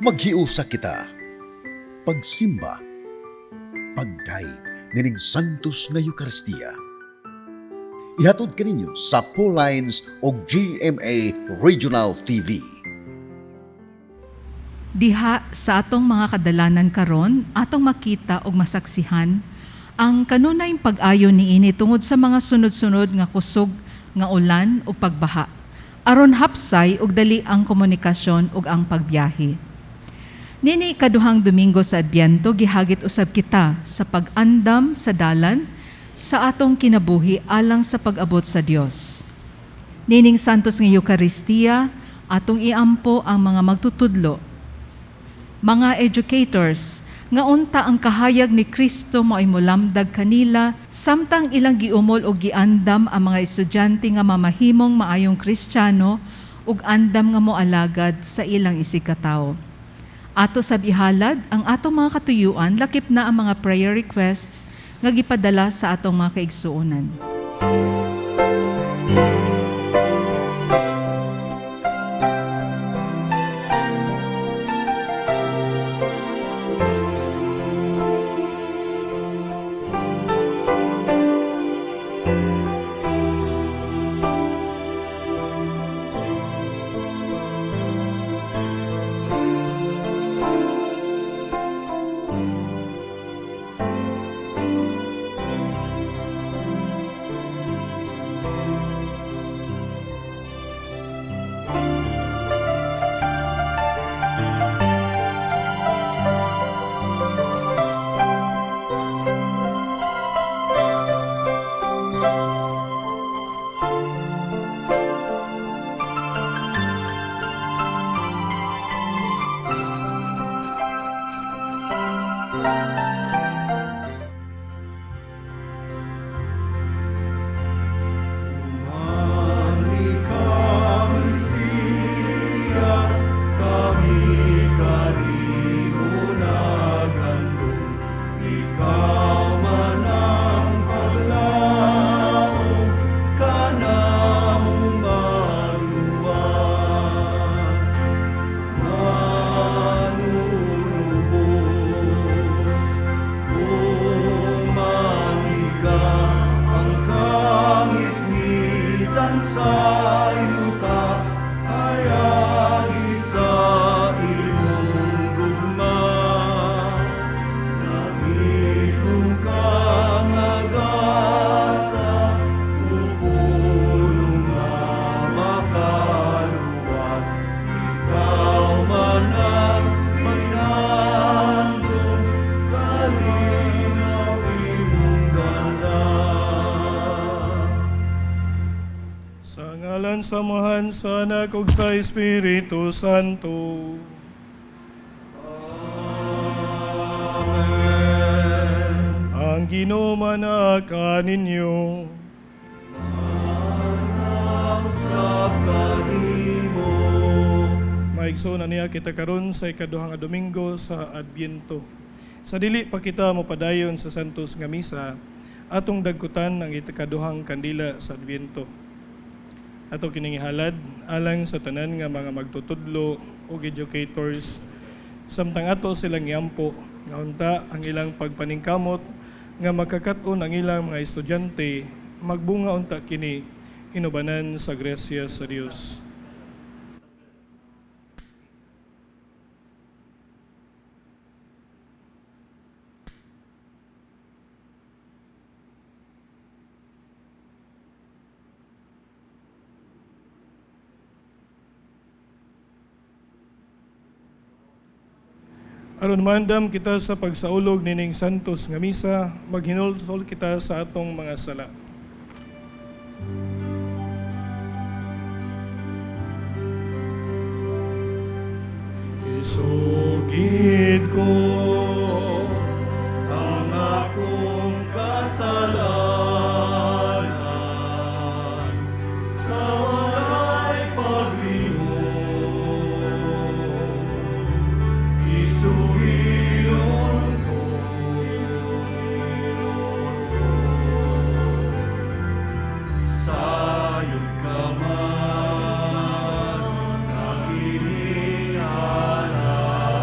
Maghiusa kita. Pagsimba. Pagdayeg nining Santos nga Eukaristiya. Ihatod kaninyo sa Lines o GMA Regional TV. Diha sa atong mga kadalanan karon, atong makita og masaksihan ang kanunay pag-ayo niini tungod sa mga sunod-sunod nga kusog nga ulan ug pagbaha. Aron hapsay ug dali ang komunikasyon ug ang pagbiyahe. Nini ikaduhang Domingo sa Adbyento, gihagit usab kita sa pag-andam sa dalan sa atong kinabuhi alang sa pag-abot sa Dios. Nining Santos nga Eukaristiya, atong iampo ang mga magtutudlo, mga educators, nga unta ang kahayag ni Kristo mao'y mulamdag kanila samtang ilang giumol og giandam ang mga estudyante nga mamahimong maayong Kristiyano ug andam nga moalagad sa ilang isigkatawo. Ato sab ihalad ang atong mga katuyuan, lakip na ang mga prayer requests nga gipadala sa atong mga kaigsuonan. Man Mesiyas, kami kanimo naghandom. Ikaw man ang paglaom, kanamong magluwas. Manunubos, umaniga ang kangitngitan sa yuta, ay agi sa imong gugma. Langitong ka nga gasa, upulong nga makaluwas. Ikaw man ang paghandom, kalinaw imong dalan. Sa ngalan sa Amahan, sa Anak ug sa Espiritu Santo. Amen. Ang Ginoo manaa kaninyo. Sa kanimo. Maigsoon, ania kita karon sa ikaduha nga Domingo sa Adbyento. Sa dili pa kita mopadayon sa Santos nga Misa, atong dagkutan ang ikaduhang kandila sa Adbyento. Ato kining ihalad alang sa tanan nga mga magtutudlo ug educators samtang ato silang iampo nga unta ang ilang pagpaningkamot nga makakat-on ang ilang mga estudyante magbunga unta kini inubanan sa grasya sa Dios. Aron maandam kita sa pagsaulog nining Santos nga Misa, maghinulsol kita sa atong mga sala. Isugid ko ang akong kasalanan sa walay paglimot. Isugilon ko sayod ka man nga kini halad.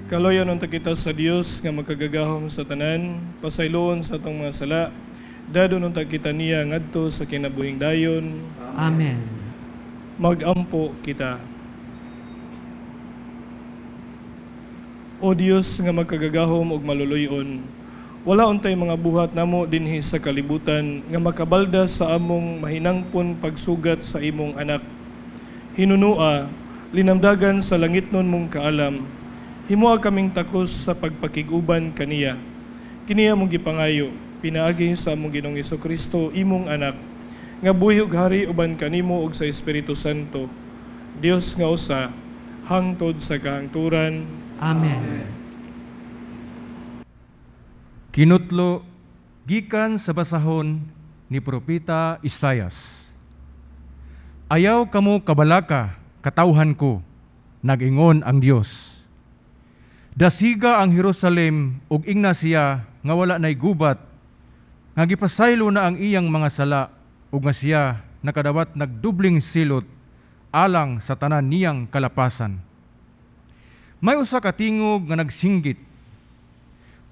Kaluoyan unta kita sa Dios nga makagagahom sa tanan, pasayloon sa atong mga sala, dadon unta kita niya ngadto sa kinabuhing dayon. Amen. Magampo kita. O Dios nga makagagahom ug maluluy-on, wala untay mga buhat namo dinhi sa kalibutan nga makabalda sa among mahinangpon pagsugat sa imong anak. Hinunua, linamdagan sa langitnon mong kaalam, himoa kaming takos sa pagpakig-uban kaniya. Kini among gipangayo, pinaagi sa among Ginoong Kristo, imong anak, nga buhi ug hari uban kanimo ug sa Espiritu Santo, Dios nga usa, hangtod sa kahangturan. Amen. Kinutlo gikan sa basahon ni Propeta Isayas. Ayaw kamo kabalaka, katawhan ko, nag-ingon ang Dios. Dasiga ang Jerusalem ug ingna siya nga wala nay gubat, nga gipasaylo na ang iyang mga sala ug nga siya nakadawat nagdubling silot alang sa tanan niyang kalapasan. May usa ka tingog nga nagsinggit,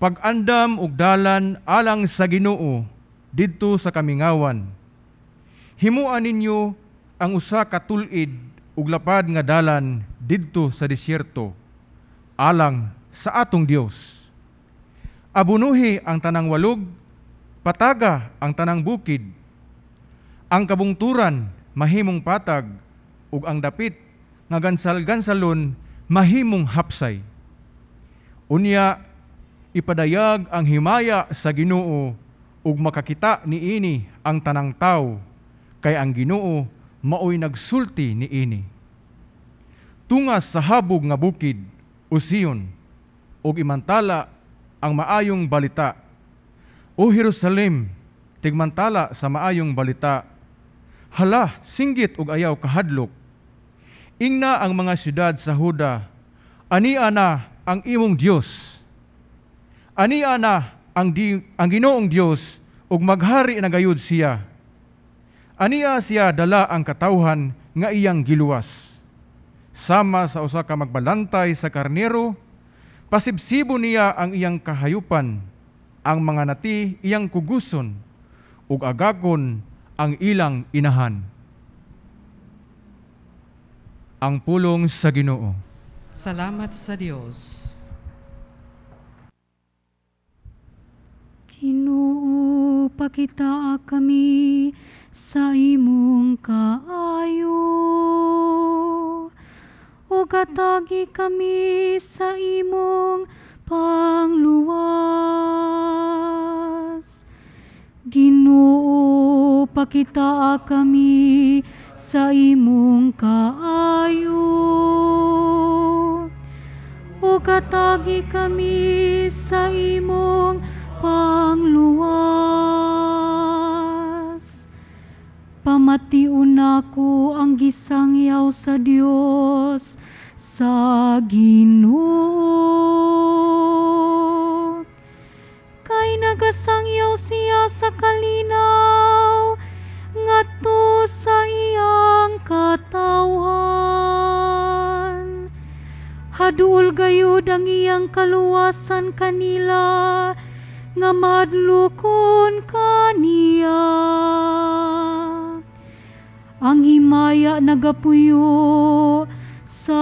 pag-andam og dalan alang sa Ginoo didto sa kamingawan. Himua ninyo ang usa ka tul-id ug lapad nga dalan didto sa disyerto alang sa atong Dios. Abunuhi ang tanang walog, pataga ang tanang bukid. Ang kabungturan mahimong patag ug ang dapit nga gansal-gansalon mahimong hapsay. Unya ipadayag ang himaya sa Ginoo ug makakita niini ang tanang tawo, kay ang Ginoo maoy nagsulti niini. Tungas sa habog nga bukid, o Sion, ug imantala ang maayong balita. O Jerusalem, tigmantala sa maayong balita. Hala, singgit ug ayaw kahadlok. Ingna ang mga syudad sa Huda, ania na ang imong Dios. Ania na ang Ginoong Dios ug maghari na gayud siya. Ania siya dala ang katawhan nga iyang giluwas. Sama sa usa ka magbalantay sa karnero, pasibsibo niya ang iyang kahayupan, ang mga nati iyang kuguson, ug agakon ang ilang inahan. Ang pulong sa Ginoo. Salamat sa Dios. Ginoo, pakitaa kami sa imong kaayo, ug atagi kami sa imong pangluwas. Ginoo, pakitaa kami sa imong kaayo, ug atagi kami sa imong pangluwas. Pamation nako ang gisangyaw sa Dios sa Ginoo, kay nagasangyaw siya sa kalinaw ngadto sa iyang katawhan. Haduol gayud ang iyang kaluwasan kanila nga mahadlokon kaniya. Ang himaya nagapuyo sa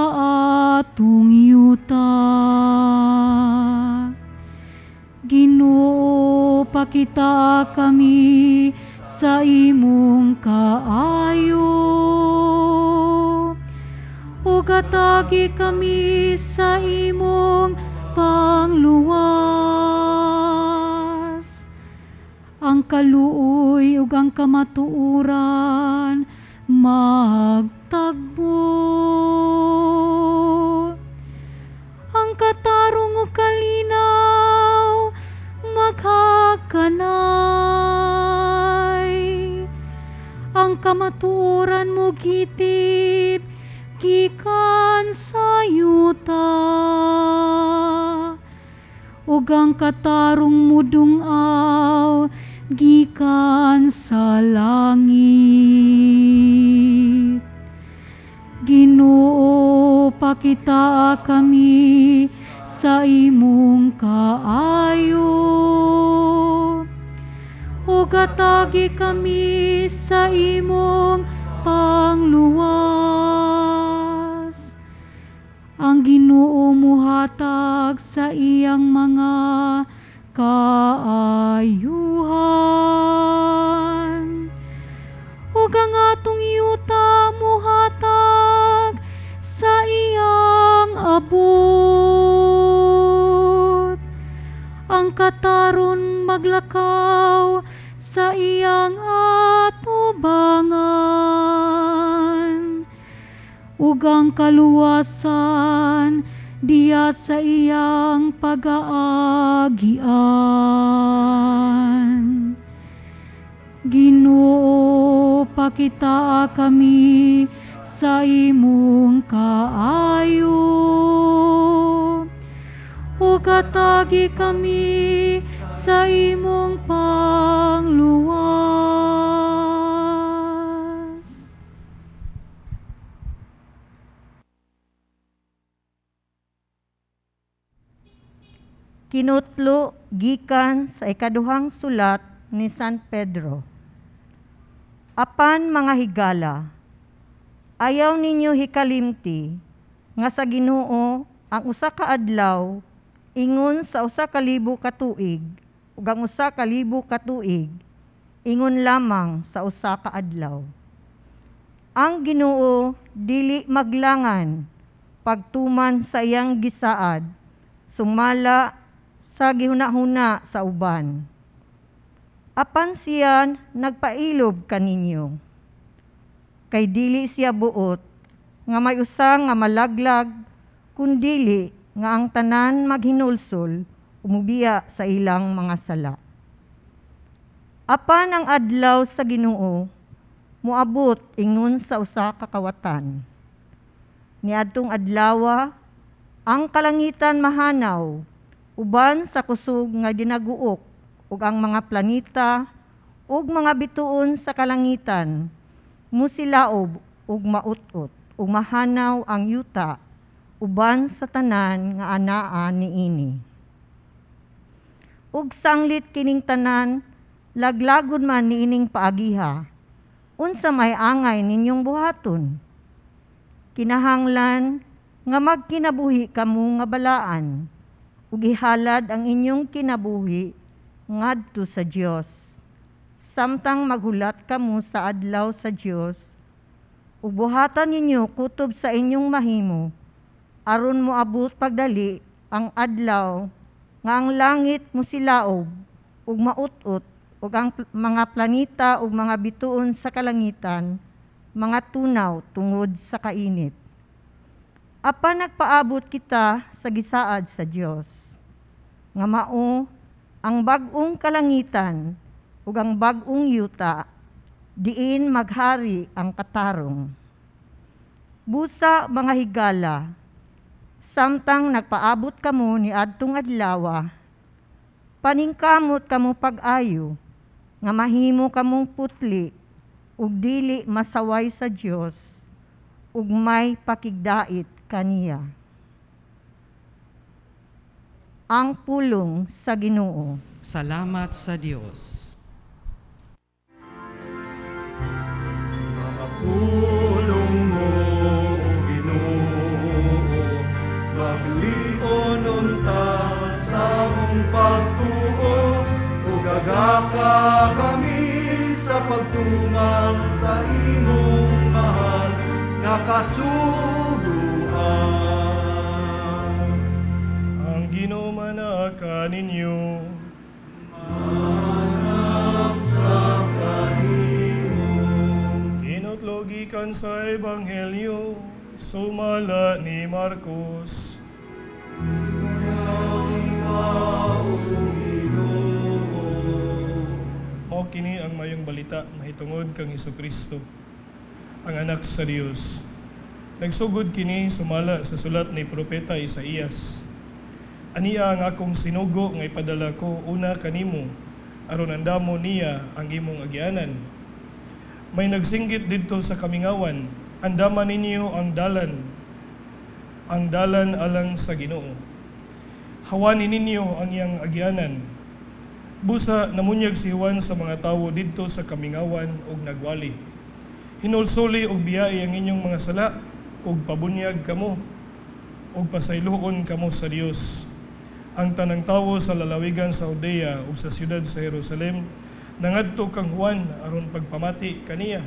atong yuta. Ginoo, pakitaa kami sa imong kaayo, ug atagi kami sa imong pangluwas. Ang kaluoy ug ang kamatuoran magtagbo. Ang katarong ug kalinaw maghakanay. Ang kamatuoran mo gitip gikan sa yuta, ug ang katarong mo dungaw gikan sa langit. Ginoo, pakitaa kami sa imong kaayo. Ug hatagi kami sa imong pangluwas. Ang Ginoo muhatag sa iyang mga kaayuhan. Ug ang atong yuta muhatag sa iyang abot. Ang kataron maglakaw sa iyang atubangan. Ug ang kaluwasan diya sa iyang pagaagian. Ginoo, pakitaa kami sa imong kaayo. Ug hatagi kami sa imong pangluwas. Kinutlo gikan sa ikaduhang sulat ni San Pedro. Apan mga higala, ayaw ninyo hikalimti nga sa Ginoo ang usa ka adlaw ingon sa 1,000 ka tuig ug ang 1,000 ka tuig ingon lamang sa usa ka adlaw. Ang Ginoo dili maglangan pagtuman sa iyang gisaad, sumala sa gihuna-huna sa uban. Apan siya nagpailob kaninyo. Kay dili siya buot nga may usa nga malaglag, kundili nga ang tanan maghinulsol umubiya sa ilang mga sala. Apan ang adlaw sa Ginoo moabot ingon sa usa ka kawatan. Niadtong adlawa ang kalangitan mahanaw uban sa kusog nga dinaguok ug ang mga planeta ug mga bituon sa kalangitan musilaob ug maut-ot ug mahanaw ang yuta uban sa tanan nga anaa niini. Ug sanglit kining tanan laglagon man niining paagiha, unsa may angay ninyong buhaton? Kinahanglan nga magkinabuhi kamo nga balaan ug ihalad ang inyong kinabuhi ngadto sa Dios. Samtang maghulat kamo sa adlaw sa Dios, ug buhatan ninyo kutob sa inyong mahimo, aron moabot pagdali ang adlaw nga ang langit mosilaob ug maut-ot ug ang mga planeta ug mga bituon sa kalangitan mga tunaw tungod sa kainit. Apan nagpaabot kita sa gisaad sa Dios nga mao ang bag-ong kalangitan ug ang bag-ong yuta, diin maghari ang katarong. Busa mga higala, samtang nagpaabot kamo ni adtong adlawa, paningkamot kamo pag-ayo nga mahimo kamong putli ug dili masaway sa Dios ug may pakigdait kaniya. Ang pulong sa Ginoo. Salamat sa Dios. Mga pulong mo, O Ginoo, maglion unta sa among pagtuo, ug agaka kami sa pagtuman sa imong mahal nga kasuguan. Ang Ginoo manaa kaninyo. Kinutlo gikan sa Ebanghelyo sumala ni Marcos. Mao kini ang mayong balita mahitungod kang Hesukristo, ang anak sa Dios. Nagsugod kini sumala sa sulat ni propeta Isaías. Ania ang akong sinugo nga ipadala ko una kanimo, aron andamo niya ang imong agianan. May nagsinggit didto sa kamingawan, andama ninyo ang dalan alang sa Ginoo. Hawani ninyo ang iyang agianan." Busa namunyag si Juan sa mga tawo didto sa kamingawan ug nagwali, "Hinulsuli og biyai ang inyong mga sala ug pabunyag kamo ug pasayloon kamo sa Dios." Ang tanang tawo sa lalawigan sa Judea ug sa siyudad sa Jerusalem nangadto kang Juan aron pagpamati kaniya.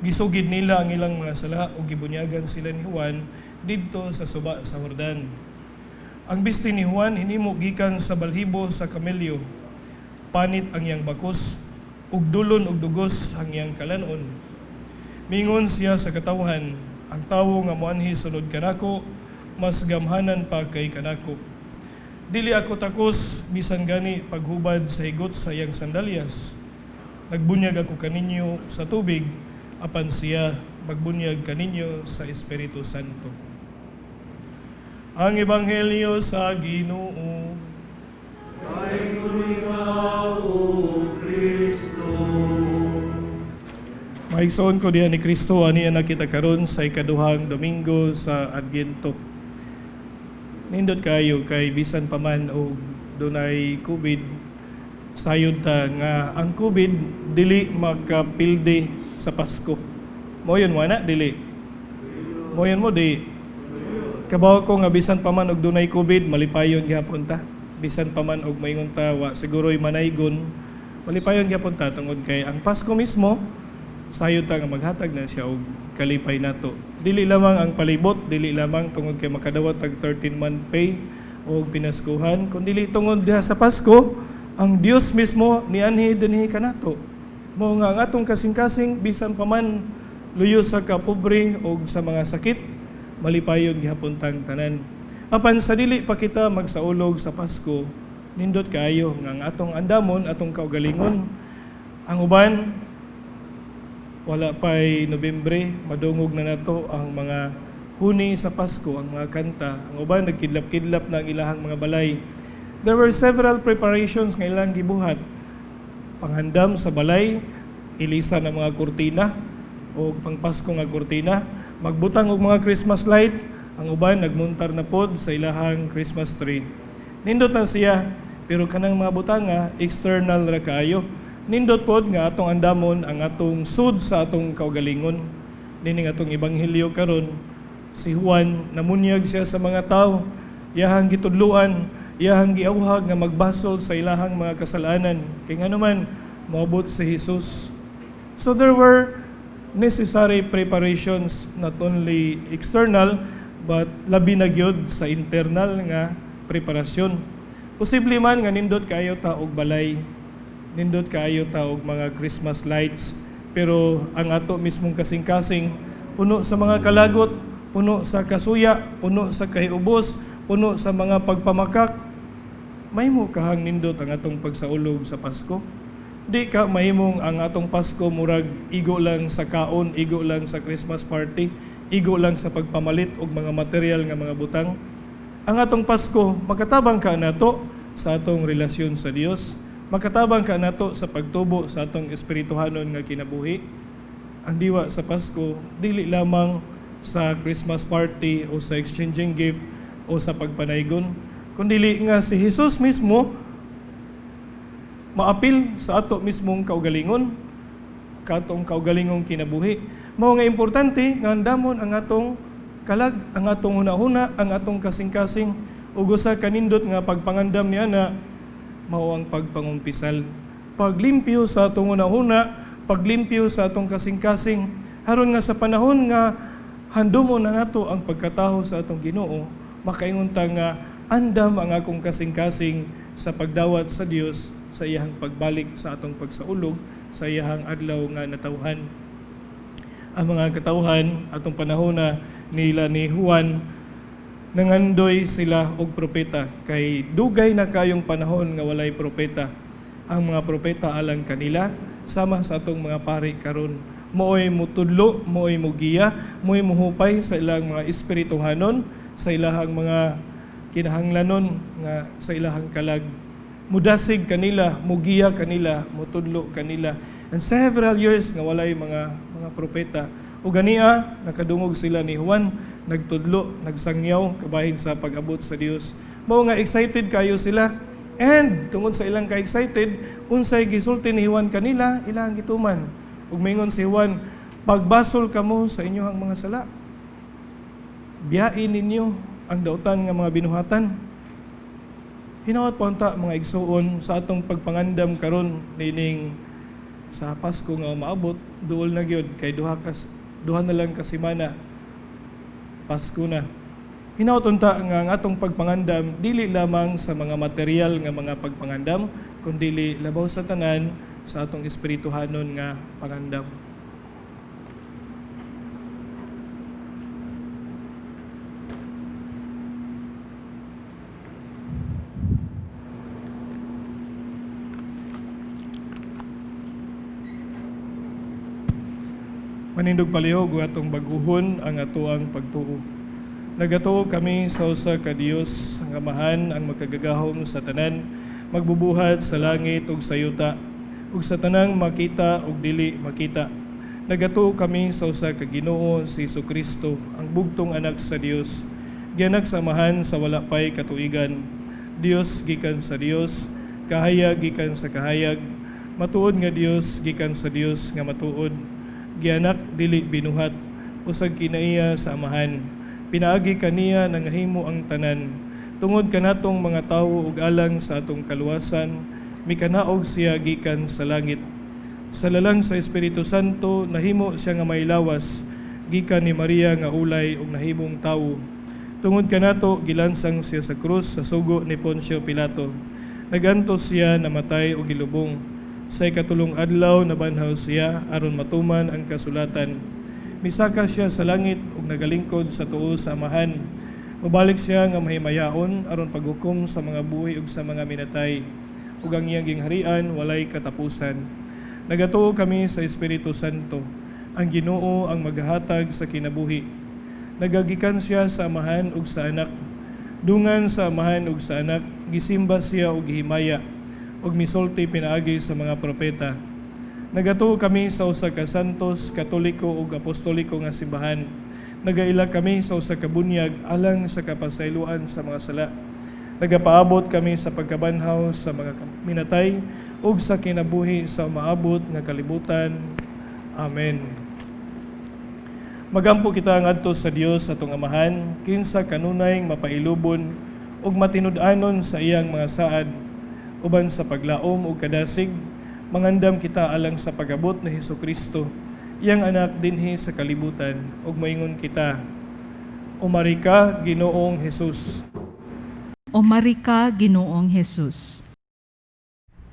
Gisugid nila ang ilang mga sala ug gibunyagan sila ni Juan didto sa suba sa Jordan. Ang bisti ni Juan hinimo gikan sa balhibo sa kamelyo. Panit ang iyang bakos ug dulon og dugos ang iyang kalanon. Mingon siya sa katawhan, "Ang tawo nga moanhi sunod kanako, mas gamhanan pa kay kanako. Dili ako takos bisan gani paghubad sa higot sa iyang sandalyas. Nagbunyag ako kaninyo sa tubig, apan siya magbunyag kaninyo sa Espiritu Santo." Ang Ebanghelyo sa Ginoo. Kay ikaw, O Kristo. Mga igsoon ko diha ni Kristo, ani nakita karon sa ikaduhang Domingo sa Adbyento. Nindot kayo kay bisan pa man og dunay COVID, sayod ta nga ang COVID dili makapildi sa Pasko. Moingon mo ana, dili? Moingon mo, di? Kabaw ko nga bisan pa man og dunay COVID, malipayon gihapon ta. Bisan pa man og maingon ta wa siguro'y manaygon, malipayon gihapon ta tungod kay ang Pasko mismo, sayod ta nga maghatag na siya og kalipay nato. Dili lamang ang palibot, dili lamang tungod kay makadawat tag 13 month pay o pinaskuhan, kundi tungod diha sa Pasko, ang Dios mismo nianhi dinhi kanato. Mao nga ang atong kasing-kasing, bisan pa man luyo sa kapobre o sa mga sakit, malipayon gihapon tang tanan. Apan sa dili pa kita magsaulog sa Pasko, nindot kaayo nga ang atong andamon, atong kaugalingon. Ang uban, wala pa'y Nobyembre, madungog na nato ang mga huni sa Pasko, ang mga kanta. Ang uban, nagkidlap-kidlap na ang ilahang mga balay. There were several preparations nga ilang gibuhat. Panghandam sa balay, ilisa ng mga kurtina o pangpasko nga kurtina, magbutang og mga Christmas light, ang uban nagmuntar na pod sa ilahang Christmas tree. Nindot na siya, pero kanang mga butanga external ra kaayo. Nindot pod nga atong andamon ang atong sud sa atong kaugalingon. Nining atong ebanghelyo karon, si Juan namunyag siya sa mga tao, iyahang gitudluan, iyahang giawhag nga magbasol sa ilahang mga kasalanan. Kay ngano man moabot si Jesus. So there were necessary preparations, not only external but labi na gyud sa internal nga preparasyon. Posible man nga nindot kaayo ta og balay, nindot kaayo ta og mga Christmas lights, pero ang ato mismong kasing-kasing puno sa mga kalagot, puno sa kasuya, puno sa kahiubos, puno sa mga pagpamakak. Mahimo kahang nindot ang atong pagsaulog sa Pasko? Di ka mahimong ang atong Pasko murag igo lang sa kaon, igo lang sa Christmas party, igo lang sa pagpamalit og mga material nga mga butang. Ang atong Pasko makatabang ka nato sa atong relasyon sa Dios, makatabang ka nato sa pagtubo sa atong espirituhanon nga kinabuhi. Ang diwa sa Pasko dili lamang sa Christmas party o sa exchanging gift o sa pagpanaygon, kundili nga si Jesus mismo maapil sa ato mismong kaugalingon, katong kaugalingong kinabuhi. Mao nga importante nga andamon ang atong kalag, ang atong hunahuna, ang atong kasing-kasing, ug usa kanindot nga pagpangandam niya na mao ang pagpangumpisal. Paglimpyo sa atong hunahuna, paglimpyo sa atong kasing-kasing, aron nga sa panahon nga handumon na nato ang pagkataho sa atong Ginoo, makaingon ta nga andam ang akong kasing-kasing sa pagdawat sa Dios sa iyahang pagbalik sa atong pagsaulog sa iyahang adlaw nga natawhan. Ang mga katawhan atong panahon na nila ni Juan, nangandoy sila og propeta kay dugay na kayong panahon nga walay propeta. Ang mga propeta alang kanila sama sa atong mga pari karon, mooy mutudlo, mooy mugiya, mooy muhupay sa ilang mga espirituhanon, sa ilahang mga kinahanglanon nga sa ilahang kalag. Mudasig kanila, mugiya kanila, mutudlo kanila. And several years nga walay mga propeta. O gania, nakadungog sila ni Juan, nagtudlo, nagsangyaw, kabahin sa pag-abot sa Dios. Mao nga excited kayo sila. And tungod sa ilang ka-excited, unsay gisulti ni Juan kanila, ilang gituman. Ug mingon si Juan, pagbasol kamo sa inyohang mga sala. Biyain ninyo ang dautan nga mga binuhatan. Hinaot pa unta, mga igsuon, sa atong pagpangandam karon nining sa Pasko nga maabot, duol na gyud kay duha na lang ka semana, Pasko na. Hinaot unta nga ang atong pagpangandam dili lamang sa mga material nga mga pagpangandam, kundili labaw sa tanan sa atong espirituhanon nga pangandam. Manindog palihog ug atong bag-uhon ang atoang pagtuo. Nagatuo kami sa usa ka Dios, ang Amahan, ang makagagahom sa tanan, magbubuhat sa langit ug sa yuta, ug sa tanang makita ug dili makita. Nagatuo kami sa usa ka Ginoo, si Hesukristo, ang bugtong anak sa Dios, gianak sa Amahan sa wala pay katuigan. Dios gikan sa Dios, kahayag gikan sa kahayag, matuod nga Dios gikan sa Dios nga matuod, gianak dili binuhat, usag kinaiya sa Amahan. Pinaagi kaniya nangahimo ang tanan. Tungod kanatong mga tawo ug alang sa atong kaluwasan, mikanaog siya gikan sa langit. Sa lalang sa Espiritu Santo, nahimo siya nga may lawas, gikan ni Maria nga ulay ug nahimong tawo. Tungod kanato gilansang siya sa krus sa sugo ni Poncio Pilato. Nagantos siya, namatay ug gilubong. Sa ikatulong adlaw nabanhaw siya aron matuman ang kasulatan. Misaka siya sa langit ug nagalingkod sa tuo sa Amahan. Mobalik siya nga mahimayaon aron paghukom sa mga buhi ug sa mga minatay, ug ang iyang gingharian walay katapusan. Nagatuo kami sa Espiritu Santo, ang Ginoo ang maghatag sa kinabuhi. Nagagikan siya sa Amahan ug sa Anak. Dungan sa Amahan ug sa Anak, gisimba siya og gihimaya, ug misulti pinaagi sa mga propeta. Nagatuo kami sa usa ka santos, katoliko ug apostoliko nga simbahan. Nagaila kami sa usa ka bunyag alang sa kapasayloan sa mga sala. Nagapaabot kami sa pagkabanhaw sa mga minatay ug sa kinabuhi sa maabot nga kalibutan. Amen. Magampo kita ngadto sa Dios atong Amahan, kinsa kanunay mapailubon ug matinud-anon sa iyang mga saad, uban sa paglaom ug kadasig. Mangandam kita alang sa pag-abot ni Hesukristo, iyang anak dinhi sa kalibutan, ug maingon kita, Umari ka, Ginoong Hesus. Umari ka, Ginoong Hesus.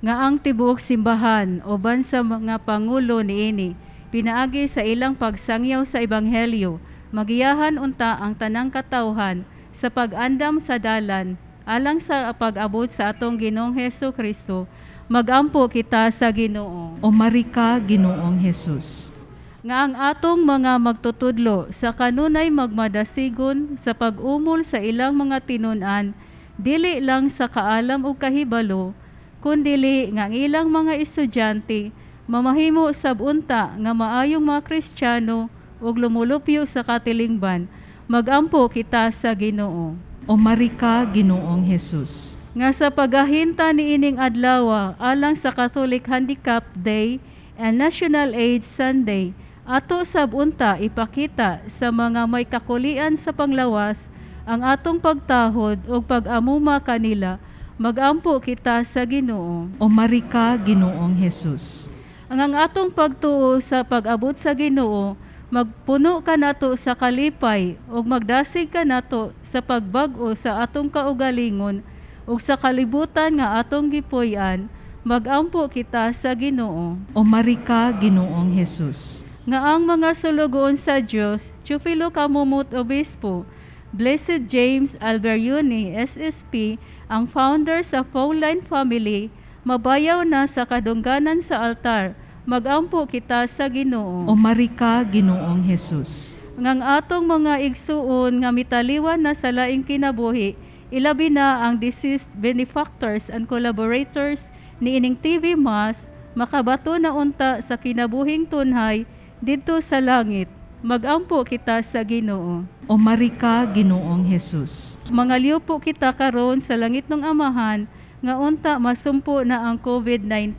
Nga ang tibuok simbahan uban sa mga pangulo niini, pinaagi sa ilang pagsangyaw sa ebanghelyo, magiyahan unta ang tanang katawhan sa pag-andam sa dalan alang sa pag-abot sa atong Ginoong Hesukristo. Magampo kita sa Ginoo. Umari ka, Ginoong Hesus. Nga ang atong mga magtutudlo sa kanunay magmadasigon sa pag-umol sa ilang mga tinun-an, dili lang sa kaalam ug kahibalo, kundili nga ang ilang mga estudyante mamahimo sab unta nga maayong mga Kristiyano ug lumulupyo sa katilingban. Magampo kita sa Ginoo. Umari ka, Ginoong Hesus. Nga sa pagahinta niining adlaw alang sa Catholic Handicap Day and National AIDS Sunday, ato sab unta ipakita sa mga may kakulian sa panglawas ang atong pagtahod ug pag-amuma kanila. Magampo kita sa Ginoo. Umari ka, Ginoong Hesus. Ang atong pagtuo sa pag-abot sa Ginoo, magpuno ka nato sa kalipay ug magdasig ka nato sa pagbag-o sa atong kaugalingon ug sa kalibutan nga atong gipuy-an. Magampo kita sa Ginoo. Umari ka, Ginoong Hesus. Nga ang mga sulugoon sa Dios, Teofilo Camomot Obispo, Blessed James Alberione SSP, ang founder sa Pauline Family, mabayaw na sa kadungganan sa altar. Magampo kita sa Ginoo. Umari ka, Ginoong Hesus. Nga ang atong mga igsuon nga mitaliwan na sa laing kinabuhi, ilabi na ang deceased benefactors and collaborators niining TV Mass, makabato na unta sa kinabuhing tunhay didto sa langit. Magampo kita sa Ginoo. O marika Ginoong Hesus. Mangaliw po kita karon sa langit ng Amahan nga unta masumpo na ang COVID-19.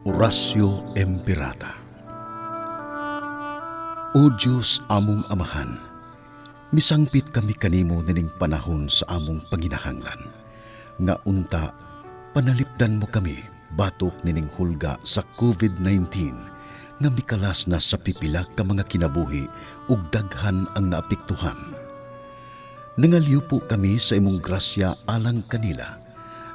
Oratio Imperata. O Diyos among Amahan, misangpit kami kanimo nining panahon sa among panginahanglan, nga unta panalipdan mo kami batok nining hulga sa COVID-19 nga mikalas na sa pipila ka mga kinabuhi ug daghan ang naapektuhan. Nangalyo po kami sa imong grasya alang kanila,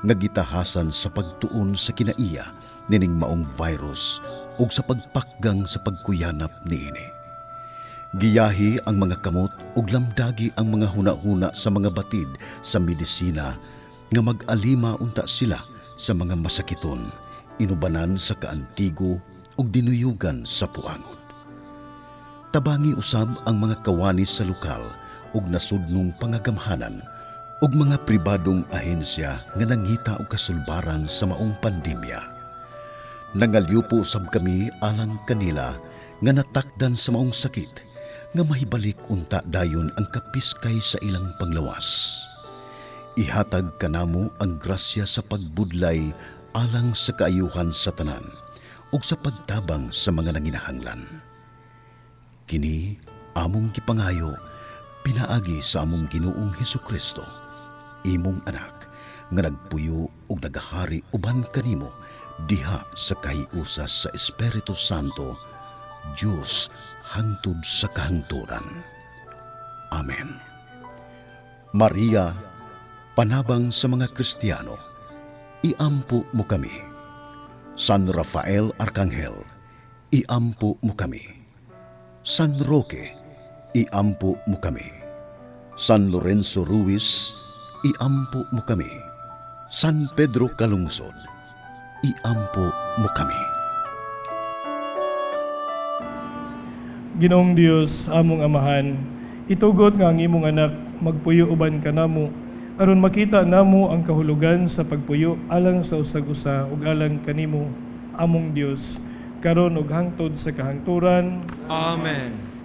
nga gitahasan sa pagtuon sa kinaiya nining maong virus ug sa pagpakgang sa pagkuyanap niini. Giyahi ang mga kamot ug lamdagi ang mga hunahuna sa mga batid sa medisina nga mag-alima unta sila sa mga masakiton, inubanan sa kaantigo ug dinuyugan sa puangod. Tabangi usab ang mga kawani sa lokal ug nasudnong pangagamhanan ug mga pribadong ahensya nga nangita og kasulbaran sa maong pandemya. Nangalyupo usab kami alang kanila nga natakdan sa maong sakit nga mahibalik unta dayon ang kapiskay sa ilang panglawas. Ihatag kanamo ang grasya sa pagbudlay alang sa kaayuhan sa tanan ug sa pagtabang sa mga nanginahanglan. Kini among gipangayo pinaagi sa among Ginoong Hesukristo, imong anak nga nagpuyo ug nagahari uban kanimo diha sa kahiusa sa Espiritu Santo, Dios hangtod sa kahangturan. Amen. Maria, panabang sa mga Kristiyano, iampo mo kami. San Rafael Arkanghel, iampo mo kami. San Roque, iampo mo kami. San Lorenzo Ruiz, iampo mo kami. San Pedro Calungsod, iampo mo kami. Ginoong Dios, among Amahan, itugot nga ang imong anak magpuyo uban kanamo aron makita namo ang kahulugan sa pagpuyo alang sa usag-usa ug alang kanimo, among Dios, karon ug hangtod sa kahangturan. Amen.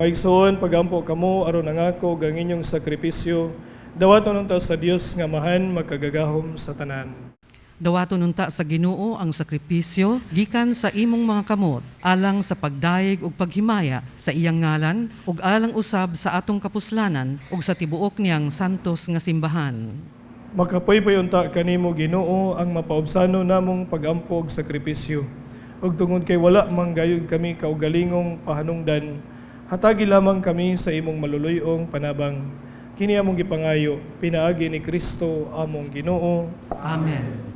Maigsoon, pagampo kamo aron nangako ang inyong sakripisyo, dawaton unta sa Dios nga Amahan makagagahom sa tanan. Dawaton unta sa Ginoo ang sakripisyo gikan sa imong mga kamot alang sa pagdayeg ug paghimaya sa iyang ngalan ug alang usab sa atong kapuslanan ug sa tibuok niyang santos nga simbahan. Makapaypay unta kanimo, Ginoo, ang mapaubsano namong pagampo og sakripisyo. Ug tungod kay wala manggayod kami kaugalingong pahanungdan, hatagi lamang kami sa imong maluluy-ong panabang. Kini among gipangayo pinaagi ni Kristo among Ginoo. Amen.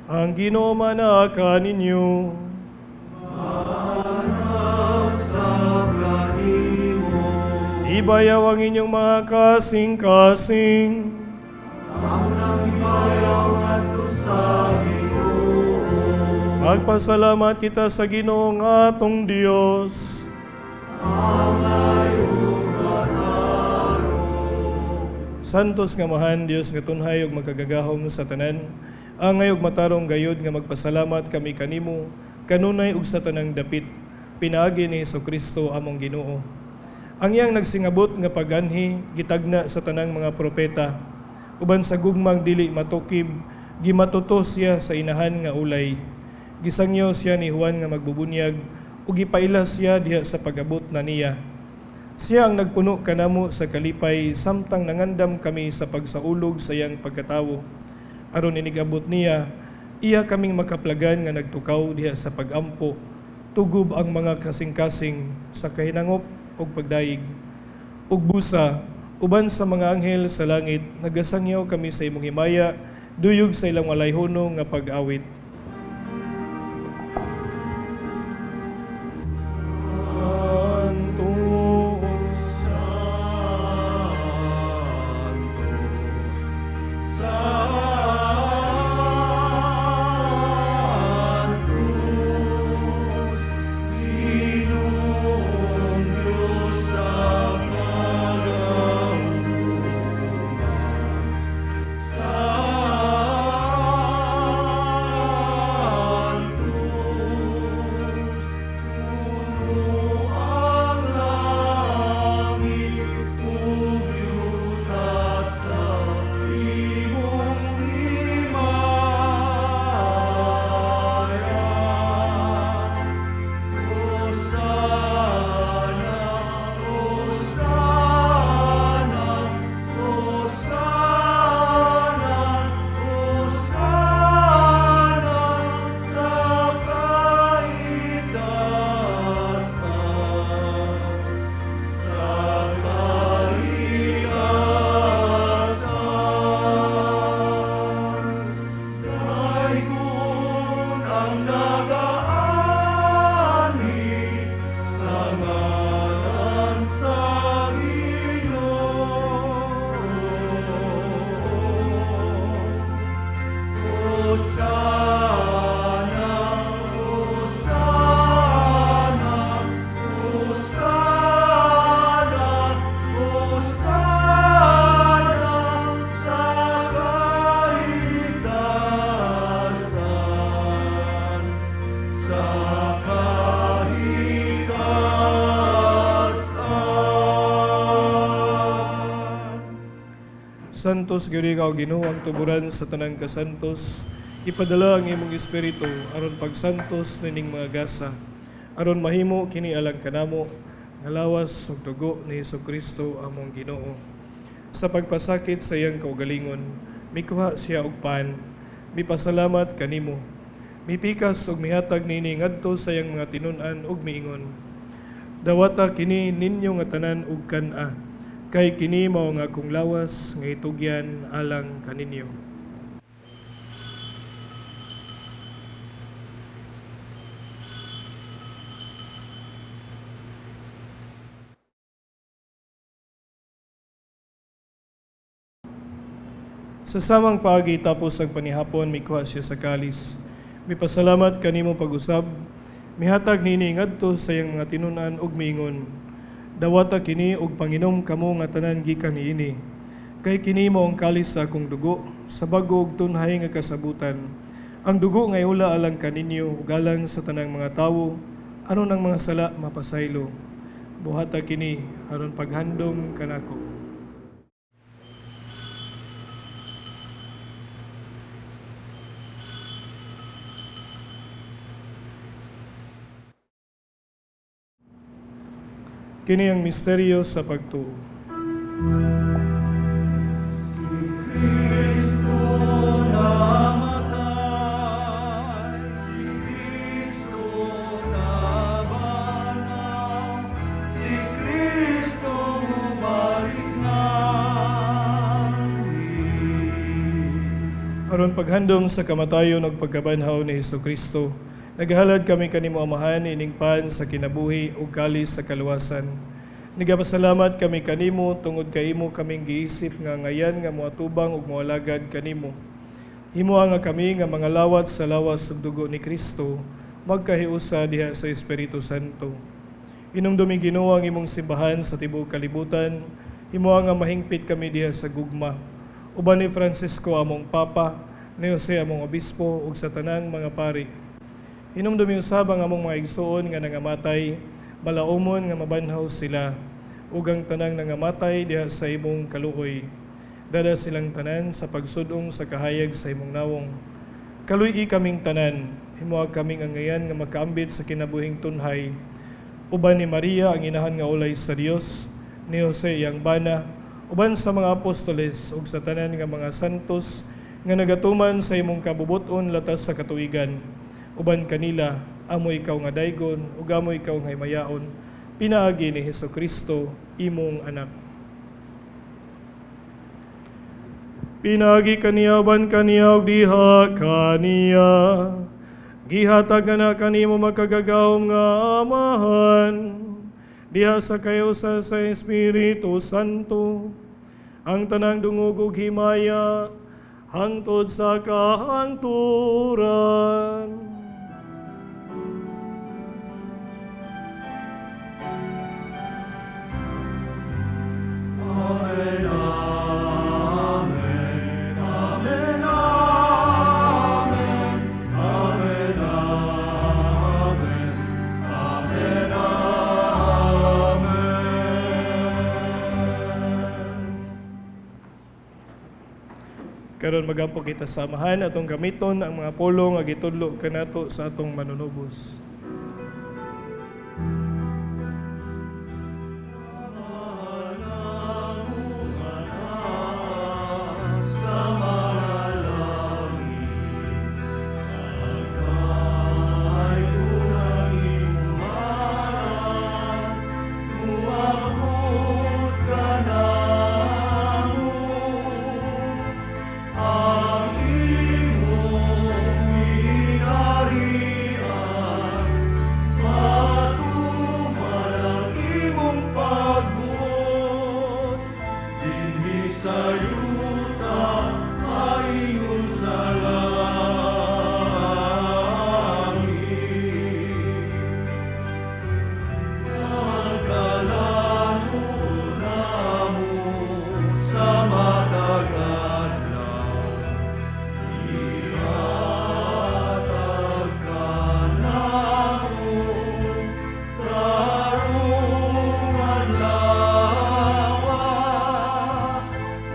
Ang Ginoo manaa kaninyo. Ibayaw ang inyong mga kasing-kasing. Magpasalamat kita sa Ginoo nga atong Dios. Santos nga Amahan, Dios nga tunhay ug makagagahom sa tanan, angay ug matarong gayod nga magpasalamat kami kanimo kanunay ug sa tanang dapit, pinaagi ni Kristo among Ginoo. Ang iyang nagsingabot nga paganhi gitagna sa tanang mga propeta, uban sa gugmang dili matukib gimatuto siya sa inahan nga ulay. Gisangyo siya ni Juan nga magbubunyag ug gipaila siya diha sa pag-abot na niya. Siya ang nagpuno kanamo sa kalipay samtang nangandam kami sa pagsaulog sa iyang pagkatawo. Aron inigabot niya, iya kaming makaplagan nga nagtukaw diha sa pagampo, tugob ang mga kasing-kasing sa kahinangop ug pagdayeg. Ug busa, uban sa mga anghel sa langit, nagasangyaw kami sa imong himaya, duyog sa ilang walay hunong nga pag-awit. Santos gyud ikaw, Ginoo, ang tuburan sa tanang kasantos. Ipadala ang imong espiritu aron pagsantos nining mga gasa, aron mahimo kini alang kanamo nga lawas ug dugo ni Hesukristo among Ginoo. Sa pagpasakit sa iyang kaugalingon, mikuha siya og pan, mipasalamat kanimo, mipikas ug mihatag niini ngadto sa iyang mga tinun-an ug miingon: Dawata kini ninyo nga tanan ug kan-a, kay kini mao nga akong lawas nga itugyan alang kaninyo. Sa samang paagi tapos ang panihapon, mikuha siya sa kalis. Mipasalamat kanimo pag-usab, mihatag niini ngadto sa iyang mga tinun-an ug miingon: Dawata kini ug panginom kamo nga tanan gikan niini. Kay kini mao ang kalis sa akong dugo, sa bag-o ug tunhay nga kasabutan. Ang dugo nga iula alang kaninyo ug alang sa tanang mga tawo, aron ang mga sala mapasaylo. Buhata kini aron paghandom kanako. Kini ang misteryo sa pagtuo. Kristo namatay, si Kristo nabanhaw, si Kristo mubalik nganhi. Aron paghandom sa kamatayon ug pagkabanhaw ni Hesukristo, naghalad kami kanimo, Amahan, ining pan sa kinabuhi ug kalis sa kaluwasan. Nagapasalamat kami kanimo tungod kay imo kaming giisip nga ngayan nga moatubang ug moalagad kanimo. Himoa nga kami nga mga lawat sa lawas ug dugo ni Kristo magkahiusa diha sa Espiritu Santo. Inumdumi, Ginoo, ang imong simbahan sa tibuok kalibutan. Himoa nga mahingpit kami diha sa gugma. Uban ni Francisco among Papa, ni Jose among Obispo ug sa tanang mga pari. Hinumdumi usab ang among mga igsuon nga nangamatay, malaumon nga mabanhaw sila, ug ang tanang nangamatay diha sa imong kaluoy. Dala silang tanan sa pagsudong sa kahayag sa imong nawong. Kaluy-i kaming tanan, himoa kaming angayan nga makaambit sa kinabuhing tunhay. Uban ni Maria ang inahan nga ulay sa Dios, ni Jose iyang bana, uban sa mga apostoles ug sa tanan nga mga santos nga nagatuman sa imong kabubuton latas sa katuigan. Uban kanila, amo ikaw nga daygon ug amo ikaw nga himayaon, pinaagi ni Hesukristo, imong anak. Pinaagi kaniya, uban kaniya, ug diha kaniya, gihatag na kanimo makagagahom nga Amahan, diha sa kayusa sa Espiritu Santo, ang tanang dungog ug himaya hangtod sa kahangturan. Amen, Amen, Amen, Amen, Amen, Amen, Amen, Amen. Karon magampo kita sa Amahan, atong gamiton ang mga pulong nga gitudlo kanato sa atong manunubos. Sa mga langit, pagkay imong ngalan, muabot kanamo ang imong gingharian, matuman ang imong pagbuot, dinhi sa yuta, maingon sa langit. Pagkalanuon namo sa matag adlaw, ihatag kanamo karong adlaw,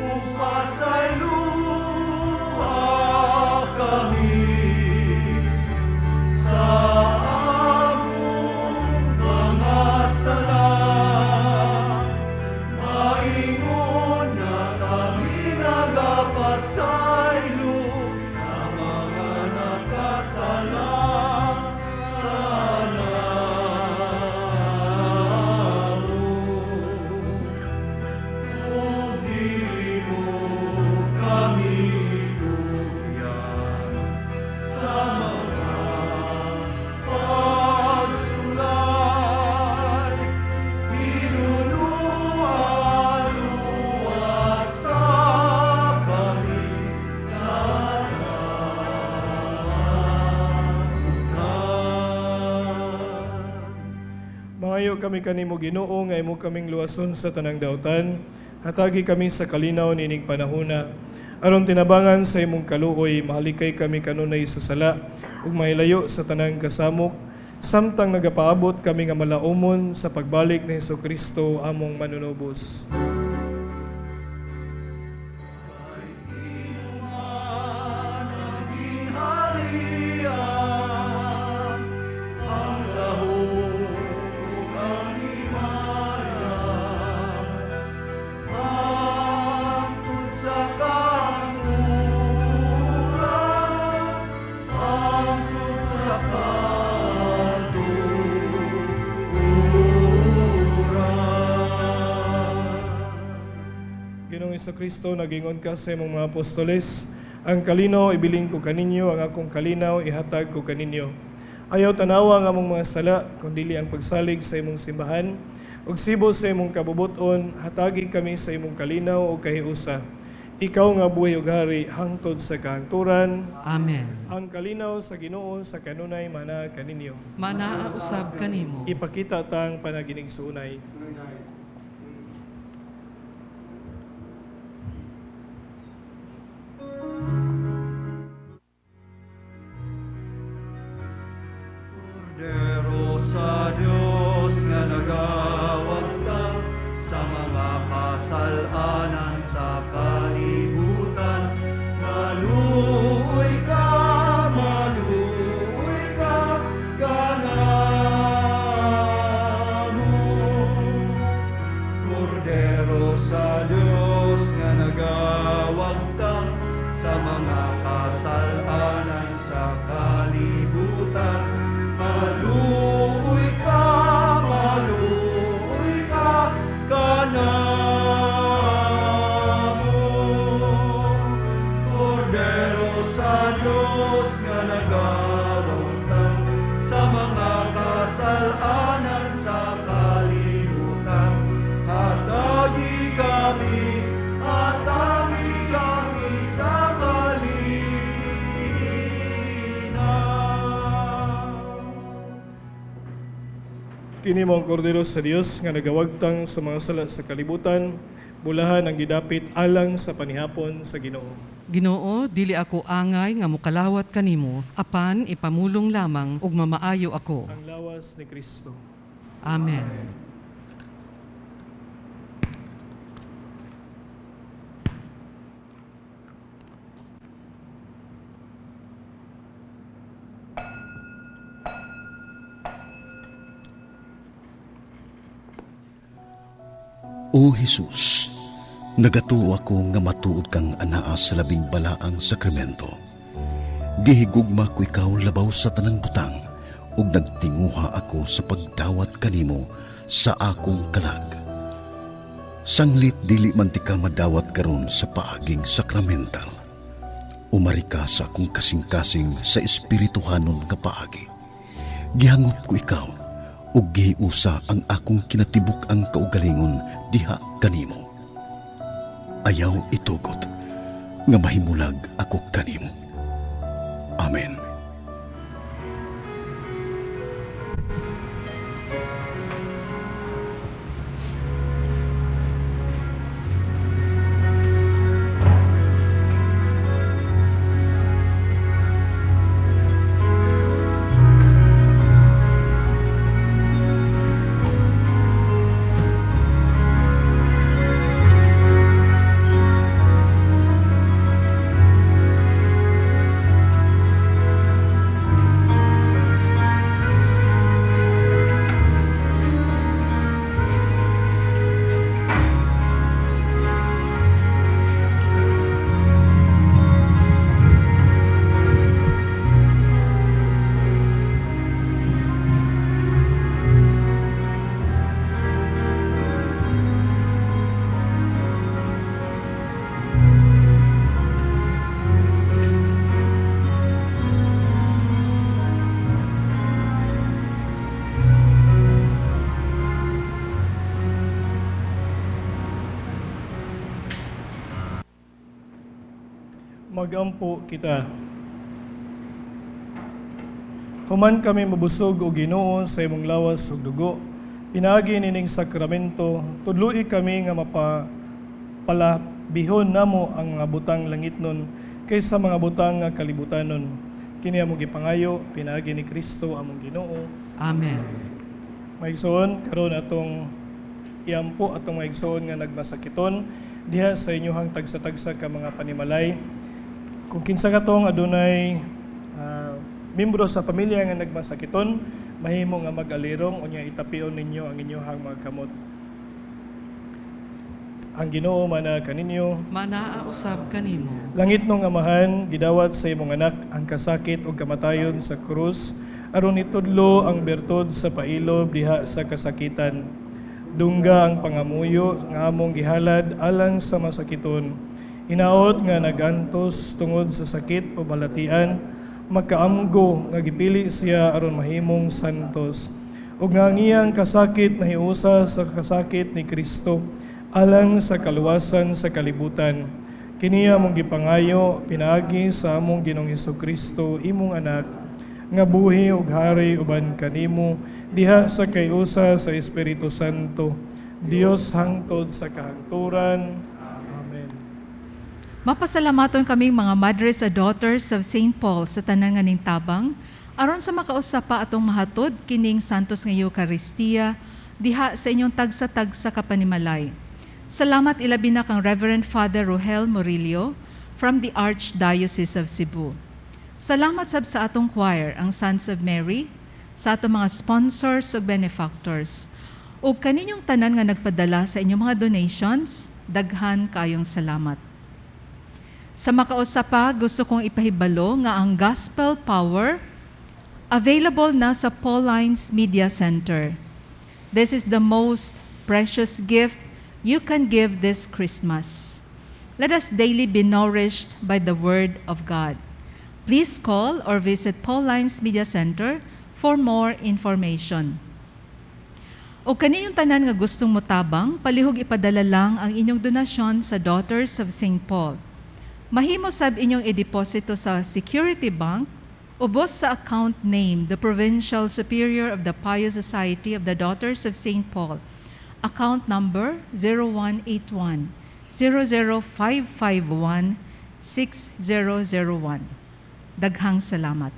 ug pasayloa kami sa among mga sala, maingon nga kami nagapasaylo sa mga nakasala kanamo. Ug dili mo kami itugyan sa mga pagsulay, hinunuan luwasa kami sa kalautan. Mangayo kami kanimo, Ginoo, nga imo kaming luwason sa tanang dautan. Hatagi kami sa kalinaw nining panahona. Aron tinabangan sa imong kaluoy, mahalikay kami kanunay sa sala ug mahilayo sa tanang kasamok, samtang nagapaabot kami nga malaumon sa pagbalik ni Hesukristo among manunubos. Kay imo man ang gingharian, ang gahom ug ang himaya. Hesukristo, nagingon ka sa imong mga apostoles, ang kalinaw ibilin ko kaninyo, ang akong kalinaw ihatag ko kaninyo. Ayaw tanawa ang among mga sala, kundili ang pagsalig sa imong simbahan, ug sibo sa imong kabubuton, hatagi kami sa imong kalinaw ug kahiusa. Ikaw nga buhi ug hari hangtod sa kahangturan. Amen. Ang kalinaw sa Ginoo sa kanunay mana kaninyo. Manaa usab kanimo. Ipakita tang panaginigsuunay. Kordero sa Diyos nga nagawagtang sa mga kasalanan sa kalibutan. Maluoy ka, kanamo. Kordero sa Diyos nga nagawagtang sa mga kasalanan sa kalibutan. Maluoy ka, kanamo. Kordero sa Diyos nga nagawagtang sa mga kasalanan sa kalibutan. Hatagi kami sa kalinaw. Kini mo ang kordero sa Dios nga nagawagtang sa mga sala sa kalibutan, bulahan ang gidapit alang sa panihapon sa Ginoo. Ginoo, dili ako angay nga mokalawat kanimo, apan ipamulong lamang ug mamaayo ako. Ang lawas ni Kristo. Amen. O Jesus, nagatuo ako nga matuod kang anaa sa labing balaang sakramento. Gihigugma ko ikaw labaw sa tanang butang ug nagtinguha ako sa pagdawat kanimo sa akong kalag. Sanglit dili man ti ka madawat karon sa paaging sakramental. Umari ka sa akong kasing-kasing sa espirituhanon nga paagi. Gihangop ko ikaw ug gihiusa ang akong kinatibuk ang kaugalingon diha kanimo. Ayaw itugot nga mahimulag ako kanimo. Amen. Magampo kita. Human kami mabusog o Ginoo sa imong lawas ug dugo, pinaagi nining sakramento, tudloi kami nga mapalabihon namo ang mga butang langitnon kaysa mga butang nga kalibutanon. Kini among gipangayo pinaagi ni Kristo among Ginoo. Amen. Maigsoon, karon atong iampo atong maigsoon nga nagmasakiton diha sa inyohang tagsa-tagsa ka mga panimalay. Kung kinsa katong adunay membro sa pamilya nga nagmasakiton, mahimo nga mag-alirong unya itapion ninyo ang inyohang mga kamot. Ang Ginoo mana kaninyo, Manaa usab kanimo. Langit nung Amahan, gidawat sa imong anak ang kasakit ug kamatayon sa krus, aron itudlo ang bertud sa pailob diha sa kasakitan. Dungga ang pangamuyo nga among gihalad alang sa masakiton. Hinaot nga nagantos tungod sa sakit o balatian, makaamgo nga gipili siya aron mahimong santos. Ug nga ang iyang kasakit nahiusa sa kasakit ni Kristo alang sa kaluwasan sa kalibutan. Kini among gipangayo pinaagi sa among Ginoong Kristo, imong anak, nga buhi ug hari uban kanimo diha sa kayusa sa Espiritu Santo, Dios hangtod sa kahangturan. Amen. Mapasalamaton kaming mga Madres sa Daughters of St. Paul sa tanan nga ning tabang aron sa makausa pa atong mahatod kining Santos nga Eucharistia diha sa inyong tagsa-tagsa ka panimalay. Salamat ilabi na kang Reverend Father Rohel Murillo from the Archdiocese of Cebu. Salamat sab sa atong choir, ang Sons of Mary, sa atong mga sponsors ug benefactors. Ug kaninyong tanan nga nagpadala sa inyong mga donations, daghan kayong salamat. Sa makausa pa, gusto kong ipahibalo nga ang Gospel Power available na sa Paulines Media Center. This is the most precious gift you can give this Christmas. Let us daily be nourished by the Word of God. Please call or visit Paulines Media Center for more information. O kaninyong tanan nga gustong motabang, palihog ipadala lang ang inyong donasyon sa Daughters of St. Paul. Mahimo sab inyong ideposito sa Security Bank, ubos sa account name, the Provincial Superior of the Pious Society of the Daughters of St. Paul. Account number 0181 00551 6001. Daghang salamat.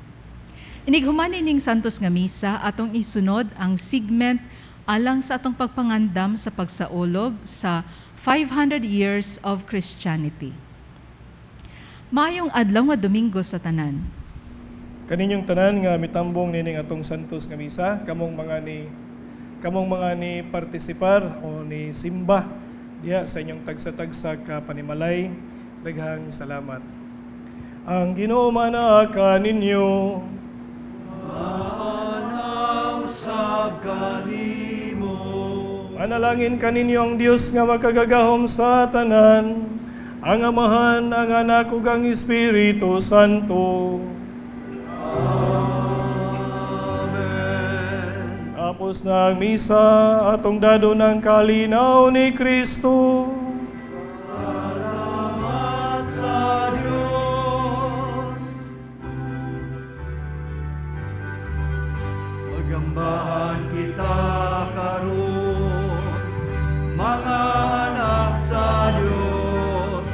Inighuman ining Santos nga Misa, atong isunod ang segment alang sa atong pagpangandam sa pagsaulog sa 500 years of Christianity. Maayong adlaw nga Domingo sa tanan. Kaninyong tanan nga mitambong nining atong Santos nga Misa, kamong mga ni partisipar o ni simba diha sa inyong tagsa-tagsa ka panimalay, daghang salamat. Ang Ginoo manaa kaninyo. Usab kanimo. Manalangin kaninyo ang Dios nga makagagahom sa tanan, ang Amahan, ang Anak ug ang Espiritu Santo. Amen. Tapos na ang misa, atong dadon ang kalinaw ni Kristo. Salamat sa Diyos. Pagambahan kita karon, mga anak sa Diyos,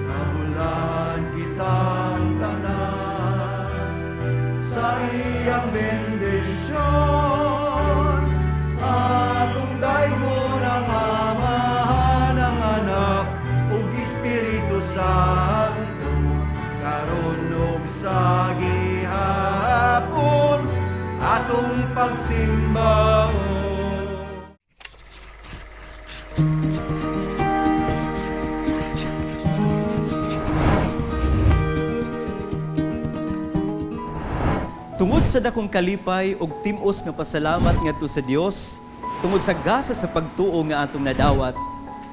kabulan kitang tanan sa iyang bendisyon. Atong daygon ang Amahan, ang Anak, ug Espiritu Santo, karon ug sa gihapon, atong pagsimbahon. Tungod sa dakong kalipay ug tim-os nga pasalamat ngadto sa Dios, tungod sa gasa sa pagtuo nga atong nadawat,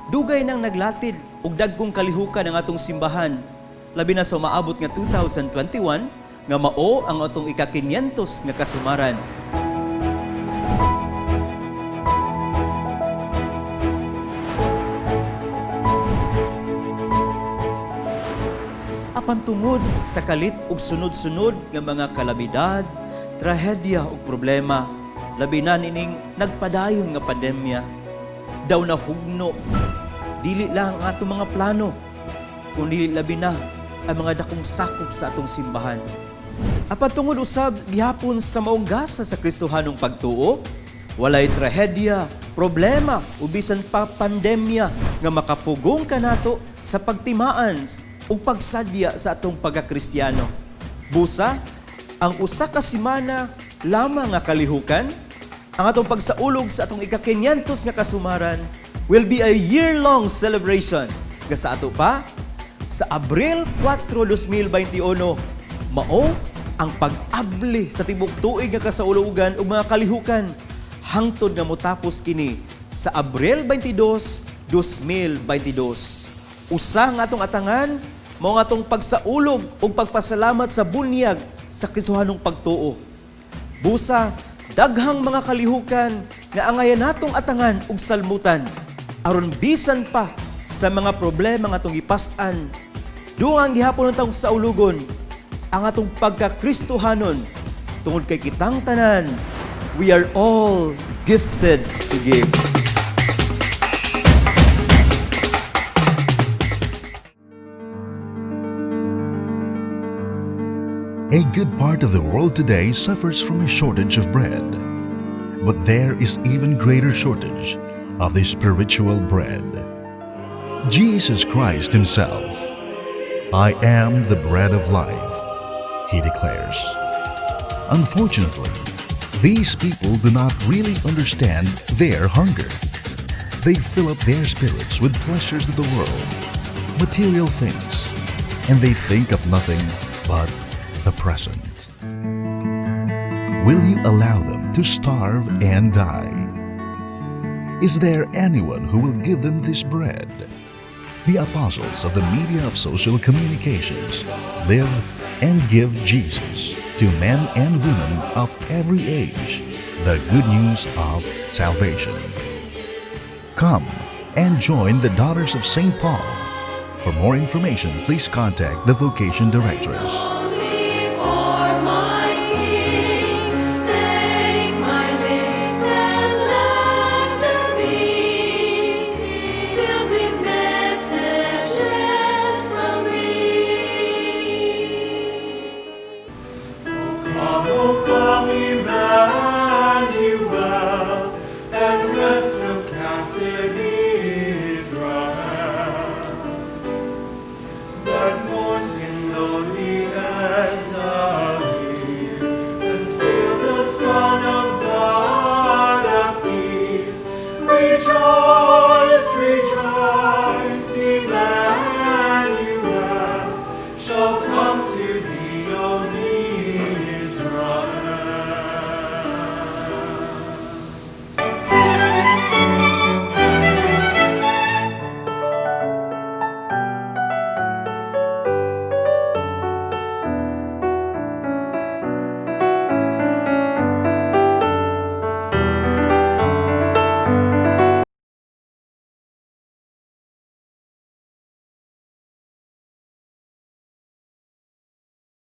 dugay nang naglatid og dagkong kalihukan ang atong simbahan, labi na sa umaabot nga 2021 nga mao ang atong ika-500 nga kasumaran. Apan tungod sa kalit ug sunod-sunod nga mga kalamidad, trahedya ug problema, labi na nining nagpadayon nga pandemya, daw nahugno, dili lang ang atong mga plano, kundi labi na ang mga dakong sakop sa atong simbahan. Apan tungod usab gihapon sa maong gasa sa Kristohanong pagtuo, walay trahedya, problema o bisan pa pandemya nga makapugong kanato sa pagtimaan ug pagsadya sa atong pagkakristyano. Busa, ang usa ka semana lamang nga kalihukan, ang atong pagsaulog sa atong ika-500 nga kasumaran will be a year-long celebration. Nga sa ato pa, sa Abril 4, 2021, mao ang pag-abli sa tibok tuig nga kasaulugan ug mga kalihukan hangtod nga motapos kini sa sa Abril 22, 2022. Usa nga atong atangan mao nga atong pagsaulog ug pagpasalamat sa bunyag sa Kristohanong pagtuo. Busa, daghang mga kalihukan nga angayan natong atangan ug salmutan aron bisan pa sa mga problema nga atong gipas-an, dugang gihapon ang saulugon ang atong pagka-Kristohanon tungod kay kitang tanan, we are all gifted to give. A good part of the world today suffers from a shortage of bread. But there is even greater shortage of the spiritual bread. Jesus Christ Himself, "I am the bread of life," He declares. Unfortunately, these people do not really understand their hunger. They fill up their spirits with pleasures of the world, material things, and they think of nothing but the present. Will you allow them to starve and die? Is there anyone who will give them this bread? The apostles of the media of social communications live and give Jesus to men and women of every age the good news of salvation. Come and join the Daughters of St. Paul. For more information, please contact the Vocation Directress.